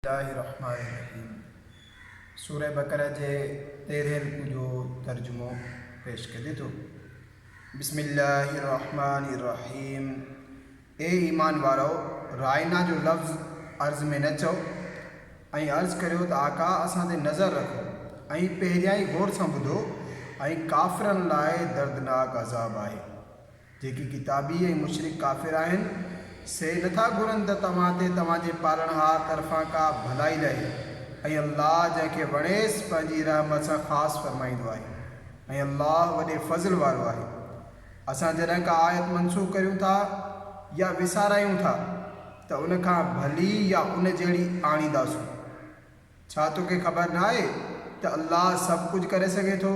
الله الرحمٰن الرحيم سورة بقره جي تيرهين رڪوع جو ترجمو پيش ڪجي ٿو. بسم الله الرحمٰن الرحيم اي ايمان وارؤ! رائنا جو لفظ عرض ۾ نه چئو ۽ عرض ڪريو ته آقا اسان تي نظر رکو ۽ پهريائين غور سان ٻڌو ۽ ڪافرن لاء دردناڪ عذاب آهي. جيڪي ڪتابي ۽ مشرڪ ڪافر آهن، سي نه ٿا گهرن ته توهان تي توهان جي پالڻهار طرفان ڪا ڀلائي لهي ۽ الله جنهن کي وڻيس پنهنجي رحمت سان خاص فرمائيندو آهي ۽ الله وڏي فضل وارو آهي. اسان جڏهن ڪا آيت منسوخ ڪريون ٿا يا وسارايون ٿا ته ان کان ڀلي يا ان جهڙي آڻينداسون. ڇا توکي خبر ناهي ته الله سڀ ڪجهه ڪري سگهي ٿو؟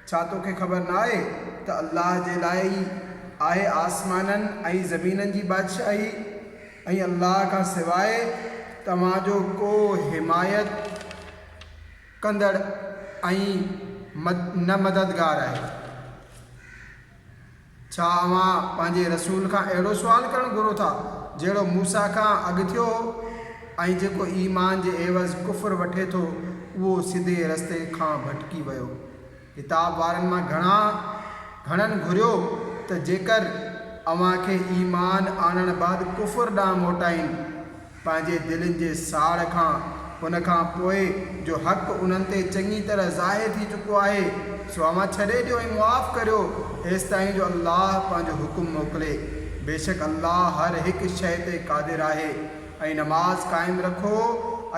ڇا توکي خبر ناهي ته الله جي لاء ئي آهي آسمانن ۽ زمينن جي بادشاهي ۽ الله کان سواء توهان جو ڪو حمايت ڪندڙ ۽ نه مددگار آهي؟ ڇا اوهان پنهنجي رسول کان اهڙو سوال ڪرڻ گهرو ٿا، جهڙو موسيٰ کان اڳ ٿيو هو؟ ۽ جيڪو ايمان جي عيوض ڪفر وٺي ٿو، اهو سڌي رستي کان ڀٽڪي ويو. ڪتاب وارن مان گهڻا گهڻن گهريو ته جيڪر اوهان کي ايمان آڻڻ بعد ڪفر ڏانهن موٽائين. پنهنجي دلين جي ساڙ کان، ان کان پوء جو حق انهن تي چڱي طرح ظاهر ٿي چڪو آهي، سو اوهان ڇڏي ڏيو ۽ معاف ڪريو، ايستائين جو الله پنهنجو حڪم موڪلي. بيشڪ الله هر هڪ شيء تي قادر آهي. ۽ نماز قائم رکو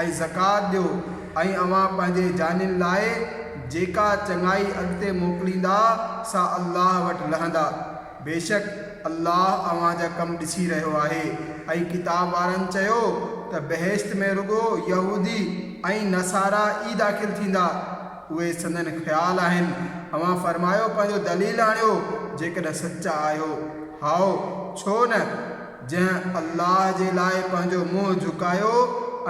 ۽ زڪوات ڏيو ۽ اوهان پنهنجي جانين لاء جيڪا چڱائي اڳتي موڪليندا سا الله وٽ لهندا. بيشڪ الله اوهان جا ڪم ڏسي رهيو آهي. ۽ ڪتاب وارن چيو ته بهشت ۾ رڳو يهودي ۽ نصارا ئي داخل ٿيندا. اهي سندن خيال آهن. اوهان فرمايو پنهنجو دليل آڻيو جيڪڏهن سچا آهيو. هائو، ڇو نه! جنهن الله جي لاء پنهنجو منهن جهڪايو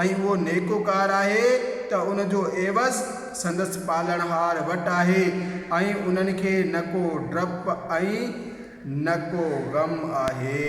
۽ اهو نيڪوڪار آهي ته ان جو عيوض سندس پالڻهار وٽ آهي ۽ انهن کي نه ڪو ڊپ ۽ نه ڪو غم آهي.